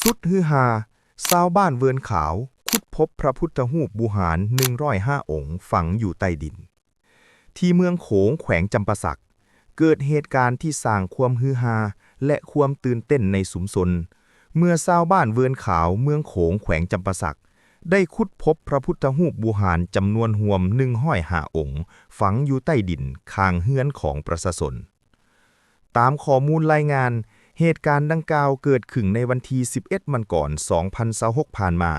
ສຸດຮືຮາ, ຊາວບ້ານເວີນຂາວ ຂຸດພົບພະພຸດທະຮູບບູຮານໜຶ່ງຮ້ອຍຫ້າອົງຝັງຢູ່ໃຕ້ດິນ. ທີ່ເມືອງໂຂງ ແຂວງຈຳປາສັກ, ເກີດເຫດການທີ່ສ້າງຄວາມຮືຮາ ແລະ ຄວາມຕື່ນເຕັ້ນໃນຊຸມຊົນ ເມື່ອຊາວບ້ານເວີນຂາວ ເມືອງໂຂງ ແຂວງຈຳປາສັກ ໄດ້ຂຸດພົບພະພຸດທະຮູບບູຮານຈຳນວນຮວມໜຶ່ງຮ້ອຍຫ້າອົງ ຝັງຢູ່ໃຕ້ດິນຂ້າງເຮືອນຂອງປະຊາຊົນ. ຕາມຂໍ້ມູນລາຍງານ, ເຫດການດັ່ງກ່າວເກີດຂຶ້ນໃນວັນທີສິບເອັດ ມັງກອນ ສອງພັນຊາວຫົກ ຜ່ານມາ,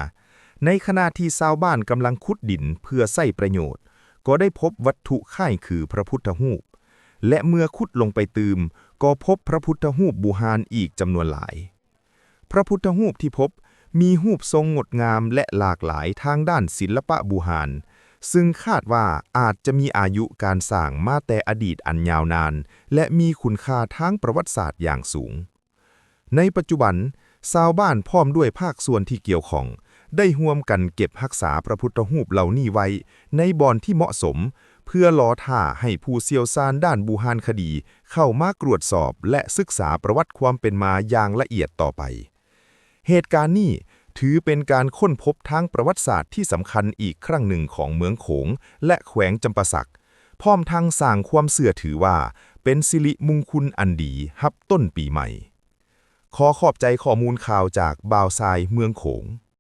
ໃນຂະນະທີ່ຊາວບ້ານກຳລັງຂຸດດິນເພື່ອໃຊ້ປະໂຫຍດ, ກໍໄດ້ພົບວັດຖຸຄ້າຍຄືພະພຸດທະຮູບ ແລະ ເມື່ອຂຸດລົງໄປຕື່ມ, ກໍພົບພະພຸດທະຮູບບູຮານອີກຈຳນວນຫຼາຍ. ພະພຸດທະຮູບທີ່ພົບມີຮູບຊົງງົດງາມ ແລະ ຫຼາກຫຼາຍທາງດ້ານສິລະປະບູຮານ, ຊຶ່ງຄາດວ່າອາດຈະມີອາຍຸການສ້າງມາແຕ່ອະດີດອັນຍາວນານ ແລະ ມີຄຸນຄ່າທາງປະຫວັດສາດຢ່າງສູງ. ໃນປັດຈຸບັນ, ຊາວບ້ານພ້ອມດ້ວຍພາກສ່ວນທີ່ກ່ຽວຂ້ອງ ໄດ້ຮ່ວມກັນເກັບຮັກສາພະພຸດທະຮູບເຫຼົ່ານີ້ໄວ້ໃນບ່ອນທີ່ເໝາະສົມ, ເພື່ອລໍຖ້າໃຫ້ຜູ້ຊ່ຽວຊານດ້ານບູຮານຄະດີເຂົ້າມາກວດສອບ ແລະ ສຶກສາປະຫວັດຄວາມເປັນມາຢ່າງລະອຽດຕໍ່ໄປ. ເຫດການນີ້ຖືເປັນການຄົ້ນພົບທາງປະຫວັດສາດທີ່ສຳຄັນອີກຄັ້ງໜຶ່ງຂອງເມືອງໂຂງ ແລະ ແຂວງຈຳປາສັກ, ພ້ອມທັງສ້າງຄວາມເຊື່ອຖືວ່າເປັນສິລິມຸງຄຸນອັນດີຮັບຕົ້ນປີໃໝ່. ຂໍຂອບໃຈຂໍ້ມູນຂ່າວຈາກບ່າວຊາຍເມືອງໂຂງ.